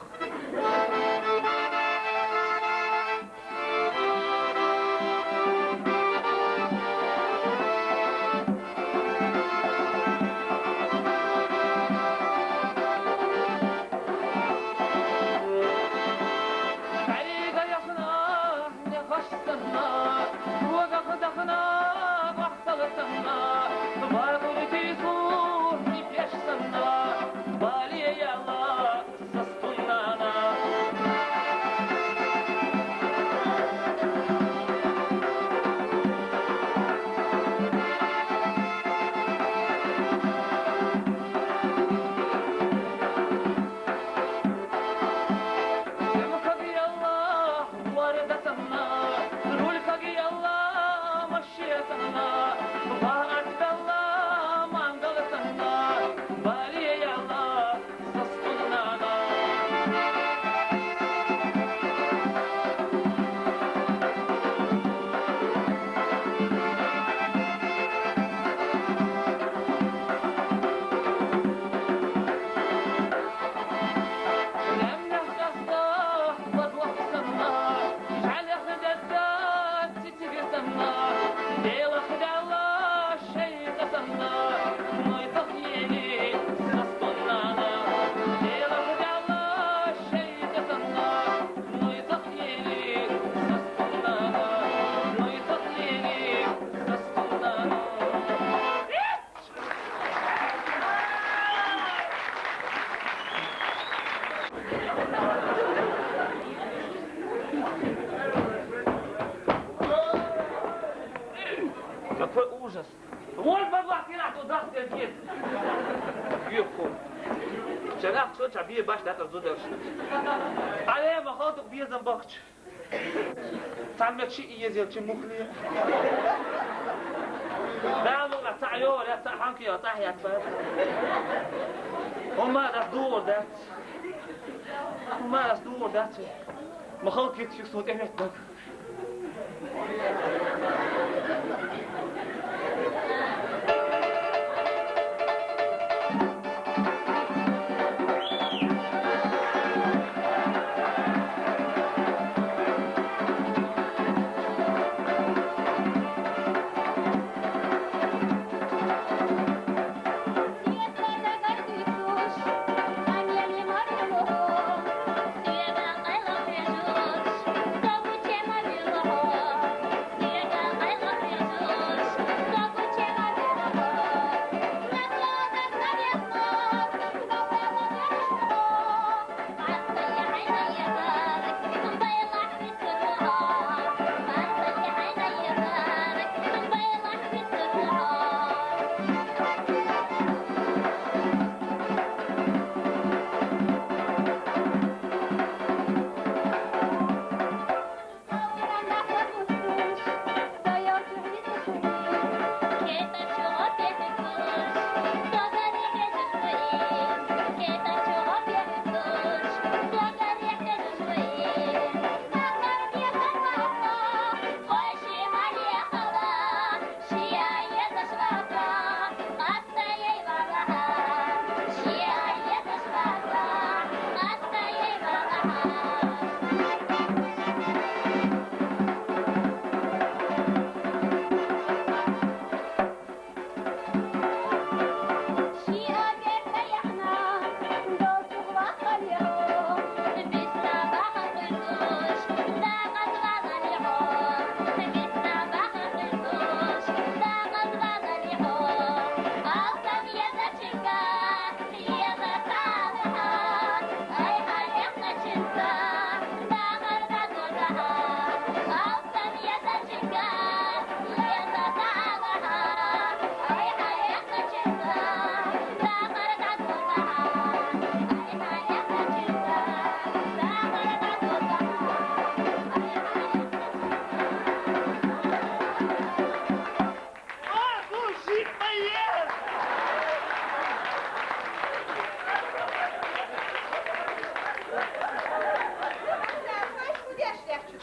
Какой ужас! Вот бабах, ты нахуй дах, ты кит! Юху. Ча нах цо ча бе баш датар зударш. Але, ма хо дук безам бахч. Цаммет ши иезелчи мухли. Далу ца йо, я ца ханки, я ца хят ба. Ума дас дур дац. Ума дас дур дац. Ма хо кит ши сут эмет даг.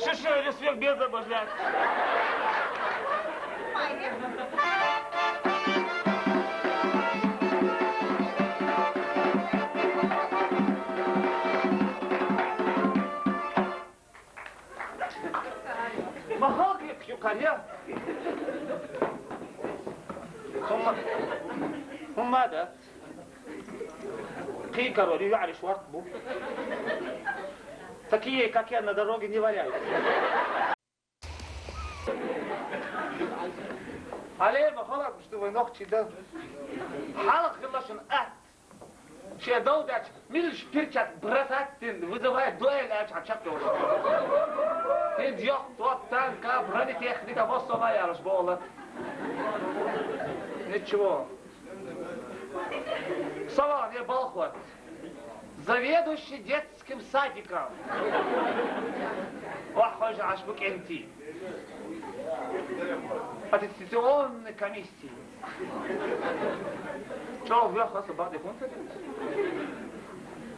Шиши, респект, без обожать. Махал кхюкарья. Хумма. Хумма да. Кхы король, юари шварт бу. Такие, как я, на дороге не валяются. Алей, ма халат, что вы ногти, да? Халат хилашин ат. Ше долдач, милш перчат бросать тин, вызывает дуэль, а чак чак тоже. Тин ёх, тот танка, бронетехника, вот сама я разбола. Ничего. Сова не балхват. Заведующий детским садиком. Вахожа ашбук энти. Аттестационной комиссии. Чё, вверх вас бахте функция?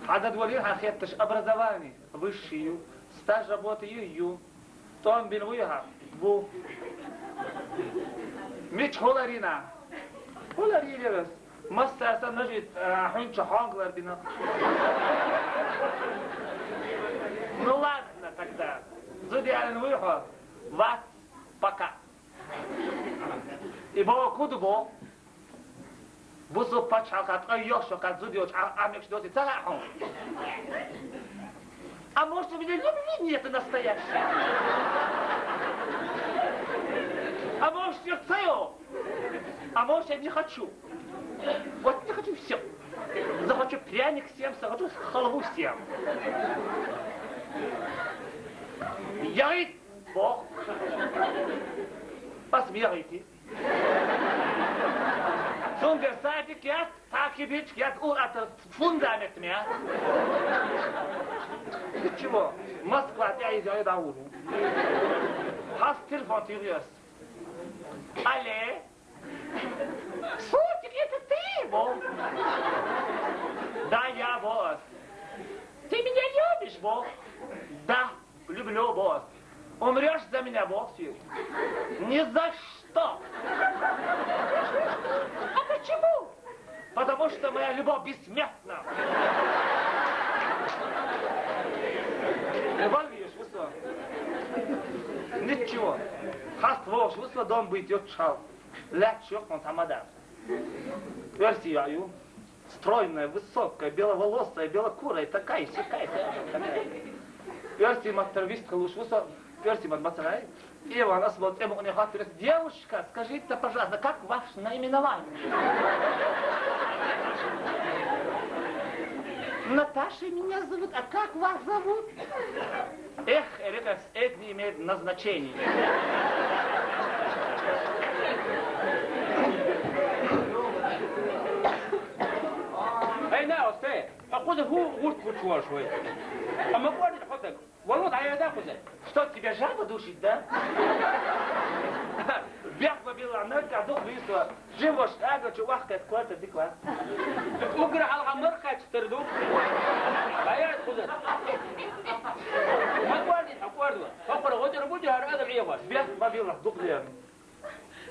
Ада дволин хахетташ образование. Высший ю. Стаж работы ю, ю. Тон бин вуйха. Бу. Мич холарина. Холарина. Масса аса нажит, а, хунча хонглар бина. Ну ладно тогда. Зудиалин вуйха. Вас пока. И бо куду бо? Бусу пачалкат, ай, ёшокат, зудиоч, а, а, мекш доти, цара хо. А может, у меня любви нет настоящей? А может, я цею? А может, я не хочу? Вот не хочу, всё. Захочу пряник съем, захочу халву съем. Я и бог. Посмеете. Сон Садик яц, цхьа кибичка яц, ур атар фундамент ме. Чего? Москва тӀаиза дӀавур. Хьас телефон тӀе йоьс. Алле? Сотик, это ты, бо? Да, я, босс. Ты меня любишь, бо? Да, люблю, босс. Умрёшь за меня, босс? Ни за что. А почему? Потому что моя любовь бессмертна. Любовь, видишь, высо. Ничего. Хаст вовш высо дом быть, йот шал. Лет шёк, он тамада. Версия, ю. Стройная, высокая, беловолосая, белокурая, такая, сякая, такая, такая. Пёрси маттар вист халуш вуса, пёрси мат мацарай. Иван асбал тему не хатырес. Девушка, скажите, пожалуйста, как ваше наименование? Наташа меня зовут, а как вас зовут? Эх, Эрикас, это не имеет назначения. Эй, на, осте! Хьо кхуза хӀун гӀурт гучу волуш вай? Амма кӀордина хьо таг. Валу дӀаяда кхуза. Что, тебя жаба душит, да? Бехк ма билла, наггахь дукха вийсо. Жимбош агачу вахкат квартир дикла. Угра хьалха мархач тер ду. ДӀаяда кхуза. Ма кӀордина, хьо кӀордо. Хьо кхура гӀо тӀера бу, хӀара адам Ӏехош. Бехк ма билла, дукха лерна.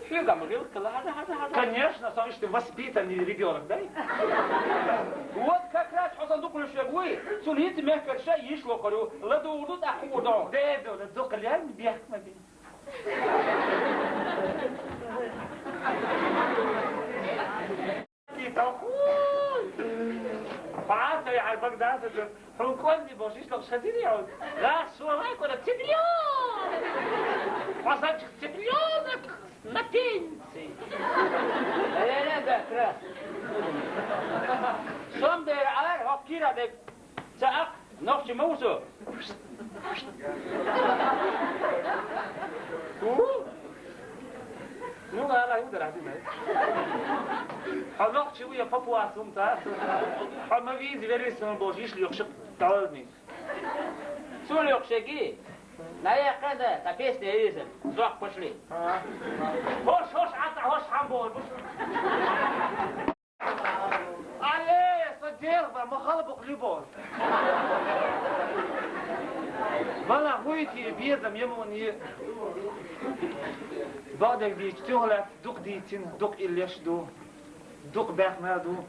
Шуьга ма гӀиллакхала, хьажа, хьажа, хьажа. Конечно, со иштта воспитанный ребёнок, да? Вот как раз хьо сан дукха луьйш верг вуй, цунна хӀинца мехкара ша йиш лохур ю, ладугӀур ду, тӀаккха хуур ду. Де, де, де, дукха лерна бехк ма бе. Тахуй! Пасай, ай, Богдан, хьун кӀорни бохуш, иш лохуш хазири хьуна? ГӀаш шо лайкъура, цигилё! Хьо санчух цыплёнок на пенсии. Эре, да, кра. Сом дера ар, хьо кира де. Ца ак. Нохчи ма ву со? У? Ну, ала, ю дара, ди май. Хьо нохчи ву я папуас ву ца? Хьо ма вийзи верис ма бохуш, иш лоьхуш даларни. Цу лоьхуш еги? На я када, та песня виза. Зох пошли. А. Хош, хош, ата, хош, хам бой, буш. Алле, со дегӀ ба, ма хала бу-кх любовь. Вала, гӀуйти безам ямуни. Бадег дийчу тюхлац, дукха дийцина, дукха иллеш ду, дукха баьхна ду.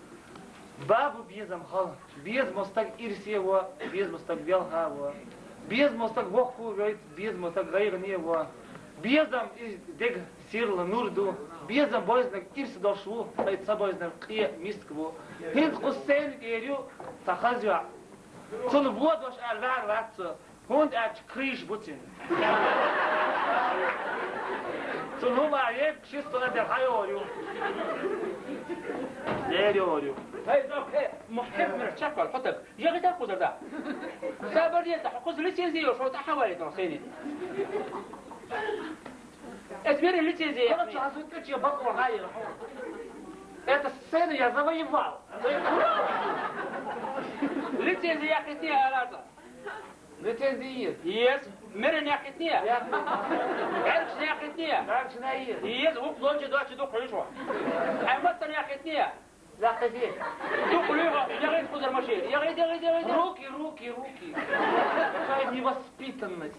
Бабу безам хала. Безамо стаг ирсе во, безамо стаг велха во. Безамо стаг воккхо вейт, безамо стаг гӀайгӀане во. Безам и дег сирла нур ду. Безам бойзнаг ирс дош ву, ткъа ца бойзнаг къе миска ву. ХӀинца кху сцена тӀера ю цхьа хаза йоӀ. Цунна водош аьлла ваьр вац со, хӀунда аьлча крыша бу цуьнан. Цунна хӀума егга ши сто де хьайор ю. Лер йор ю. Хай, зо, хе, мухькем мир чаккал хӀотаг. Я гӀита кхузар да. Сабар дета, хӀокхуза лицензия йо, шо тӀа хьавари тон сени. Эт мери лицензия яхни. Короче, азу куче бакур гайра. Эта сцена я завоевал. Лицензия яхни алаза. Лицензия есть. Есть. Мери яхни. Яхни. Эрч яхни. Эрч на есть. Есть. Ук лонче доче духлишо. Ай маттан яхни. Захази. Духлиха, ягӀид кхузар машин. ЯгӀид, ягӀид, ягӀид. Руки, руки, руки. Какая невоспитанность.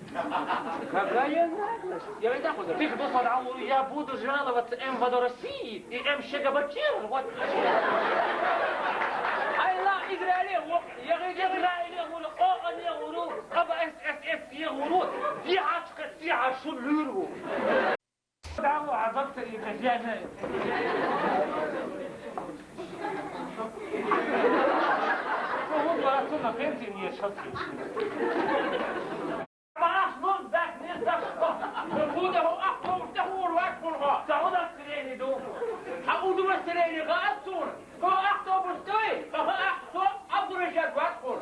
Какая наглость. ЯгӀид кхузар. Ты кто садал? Я буду жаловаться МВД России и МЧГБЧ. Вот. Айла, играли, вот. ЯгӀид, ягӀид. Играли, вот. О, они, вот. Аба, эс, эс, эс, я, вот. Я, ачка, я, шулюру. Дагу, а доктор и хозяина. Кого плату на пенсии не шатки. Баш, ну, так, не за что. Ну, куда, а кто, кто, урвать, куда? Кого настроение, ду? А удовлетворение, а отсюда? Хьо автобус той? Хьо авто Абдурашад вац хьуна.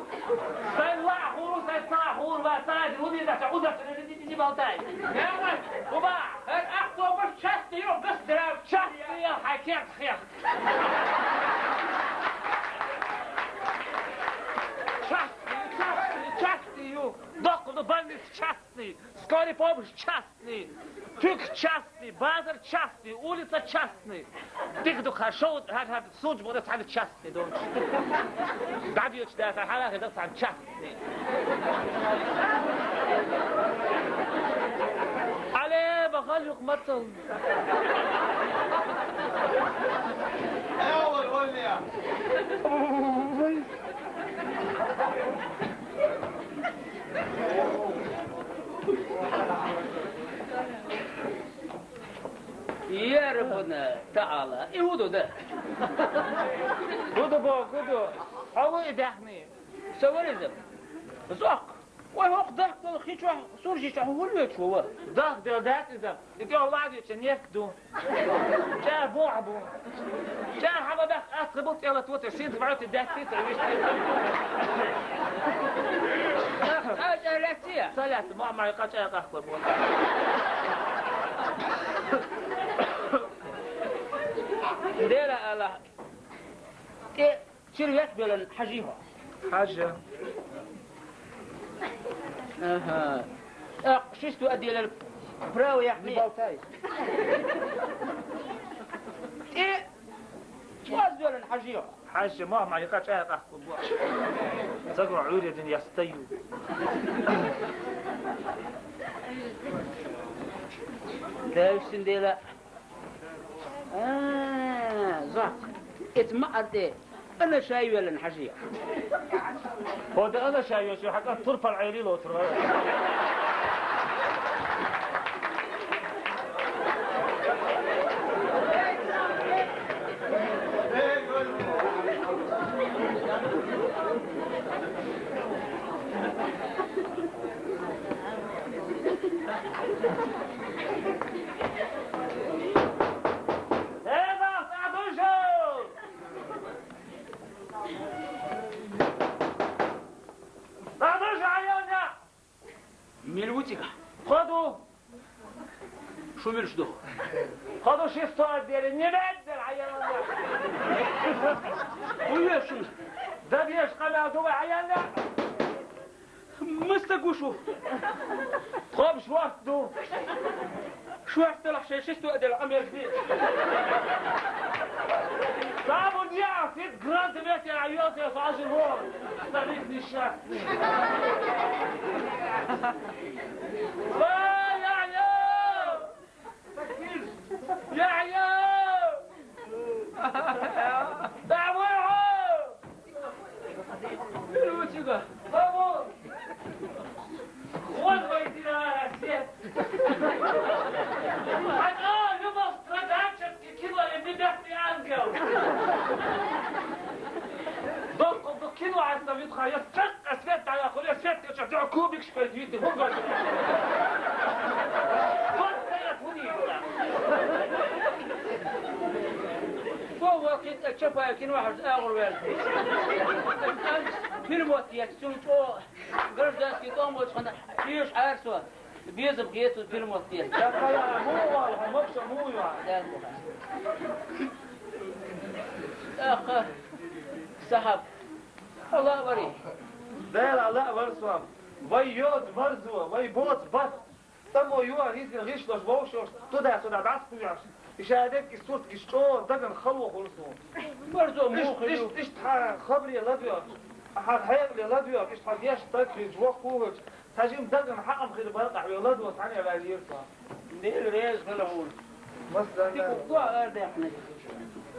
Сайн лаъ хьуна, сайн цхьа хьуна вац, цхьа хьуна, ца удас, ди, ди, ди, болтай. Нема, уба, хӀара автобус Частный ю, быстро. Частный ю, хьай кертахь хьех. Частный, частный, частный ю. Доккха ду больница частный. Скорый помощь частный. Туьг частный, базар частный, улица частный. Дика ду хьа шоу, хьа, хьа, сунж бу цхьана частный ду. ДӀабечу даха хьалахе дан цхьана частный. Алле, бахал юх мацал. Я Раббана ТаӀала, и хӀун ду да? ХӀун ду боху, хӀун ду? Хьо ву и даьхни? Со вара иза. Зохк. Вай хӀокху дахкал хи чохь, суржи чохь хӀун лоьцуш ву ва? Дахкал дац иза. И тӀе ладийча нефг ду. ЧӀа бохьа бу. ЧӀа хьама дахка атта бу тӀе латвоте, синт варти даьтти ца вишти. Къача лаьттия? Ца лаьтта, ма, ма, къача къахкор бу. Дера Аллах. ТӀе Чуьра вет белан хьажий хьо? Хьажа. Аха. ТӀаккха шиста отделан право яхни? Не болтай. ТӀе чӀоз белан хьажий хьо? Хьажа, ма, ма, и къача къахкор бу. Загро Ӏуьйре дин я стою. Даьвсин дела. А, зохк. Эца ма арте, ана шай велан хьажий. ХӀода ана шай веши, хьакъа турпал Ӏели лоцур вара. Мила ву цигахь? Хо ду? Шу милаш ду? Хо ду ши сто отделе, немедленно хьаялла! ХӀун ю шуна? Дабеш къамел ду вай хьаялла! Маса гуш ву? Тхо шорт ду. Шорт далахь шайн ши сто отделе къамел бе. Саму не ахит грант вете айоте фажи вон. Старик несчастный. Ва, я, я! Яхьъя! Давай хьо! Ручига! Бабу! Вот вай динара свет! Хьан а любовь страдачек и кино и небесный ангел! Докко, докко, кино аса вид хая, чак а свет дала, хуя свет, я чак, кубик шкой, вид, хуга. Вот стоят у них. Со вакхит а Чапаев кино хьажа агӀор ваьлла. Фильм вот я, цун чӀо, гражданский дом вот хана, чеш арсо, безам гецу фильм вот я. Чапаев, мула, хьо мокша мула. ТӀаккха, сахьаб, Алла вари. Дела, Алла вар сом. Вай йод марзо, вай боц бат. Тамо юа ризин гӀишлош вовшош, туда сюда дӀасхуьйош. И шадерг и сурт гиш чӀо даган хало хуьлу суна. Марзо муха ю? Ишт, ишт хьан хабаре ладоьгӀ, хьан хьекъале ладоьгӀ, ишт хьан деш стаг хилча, вокху хилча, цхьа жим даган хьаам хир бара къахьоьгӀ ладо, цхьаьна ваьллера со. Дела реза хила хьуна. Масала. Дика хӀума ара даьккхина.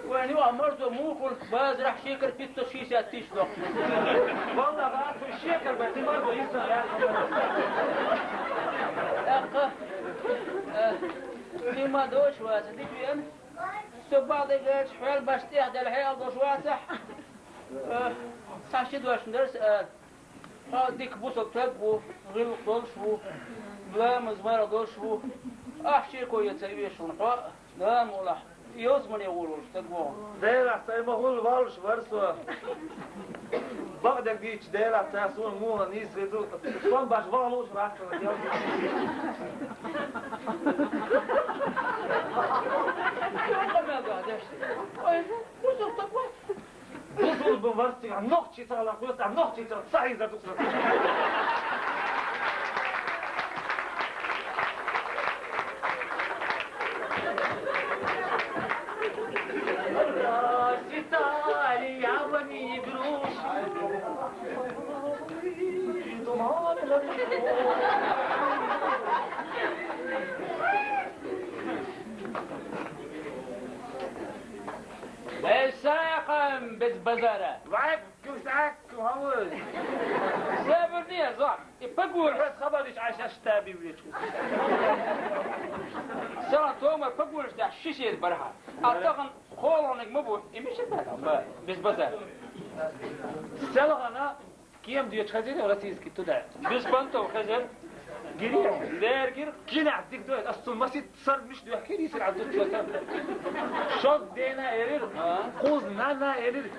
Вайн юа марзо муха хуьлу, базарахь шекар пятьсот шестьдесят тысяч доккху. Валла, гӀа, цу шекар бай, ди марзо йиса яхана. ТӀаккха, э, ди ма дош ваца, дика вен. Со бакъдерг аьлча, хьоьл баш тӀех делла хьекъал долуш вацахь, э, цхьа ши дош дара сан, э, Хьо дика бусалба стаг ву, гӀиллакх долуш ву, ламаз марха долуш ву. Ахь шеко ян ца веш хьуна, хьо, Дала мукъалахь, ялсамане гӀур волуш стаг ву хьо. Делахь, сайн ма хӀулла валлуш вара со. Бакъдерг дийцича, делахь, цара суна муха нийса хир ду, со баш ваха лууш вац аса. Варсигахь нохчий ца гӀалахь, варсигахь нохчий ца гӀалахь, ца хьийзар ду-кх. Здравствуйте, я вами игрушки. Вай сагӀа хьан без базара. Вай, кусак, хьавоз. Сабар де, зак. И пагур. Раз хабар иш Айша штаби вечу. Сара томар пагур да шишер барха. А тахан холоныг ма бу. И миши да ма без базара. Селгана кем дечу хазир российский туда. Без понтов хазир. Гири. Дер гир. Кина дик дой. Астун масит сар миш дой. Кири сар адут сар. Шок дена эрир. А? Хуз нана эрир.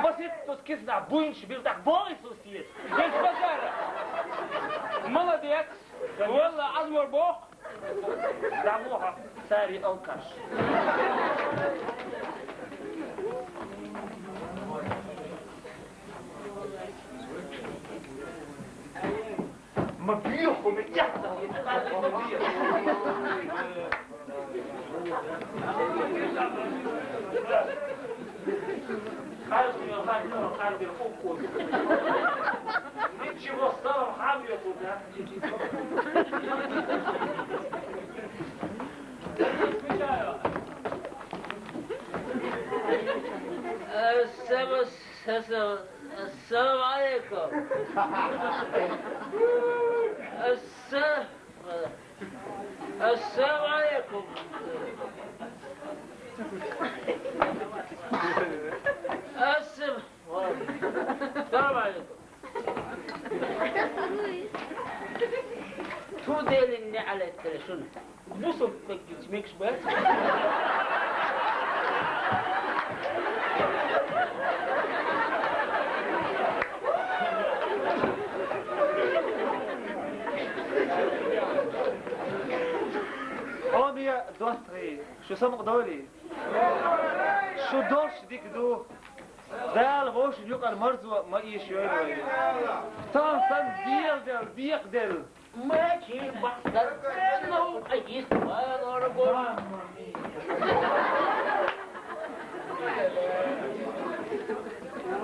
Масит тус кисна буйнш билдах бой сусиет. Без базара. Молодец. Валла, азмор бох. Дамуха, сари алкаш. Ма биёху, ма яхта. Ничего, стало хам я туда. Ассалам, ассалам, ассалам алейкум. Ассалам, ассалам алейкум. Ассалам, салам алейкум. Ту делин не алеттер шуна. Бусуртмакъ гичмекш бац. Хьоме доттагӀий, шу самукъадолий? Шу долуш дика ду. Дала вовшийн юкъара марзо ма ийша йойла вай. Тахана санна дегӀаделла, декъаделла. Мачи бахтар, ну, а йист валор гур.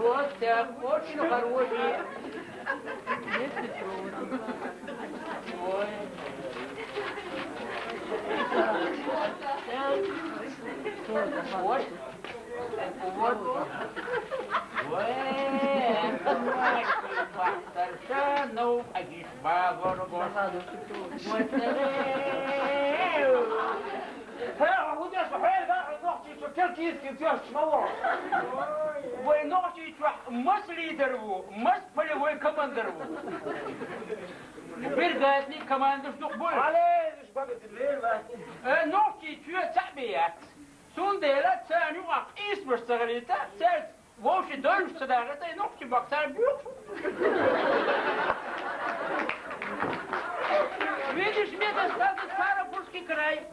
Вот так, очень хороший. Ой. Вот. Вай Нохчийчохь мас лидер ву, мас полевой командир ву. Бригадный командир ду-кх бу. Э, Нохчийчоь цхьаъ бен яц. Цундела царна юкъахь къийсамаш ца хилийта, цаьрца вовшийн дойлуш ца дахийта, и нохчийн бакъ цара боьху. Видишь, мне достался Ставропольский край.